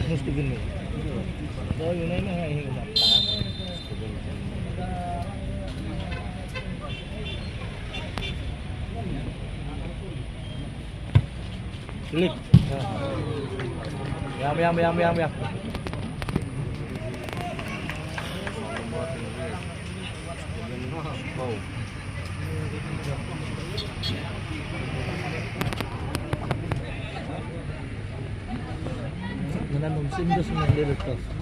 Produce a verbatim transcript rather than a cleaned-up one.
Mesti gini. Kau ini mah yang ini. Klik. Yam, yam, yam, yam, yam. Nana mum sim dus nang dele tos.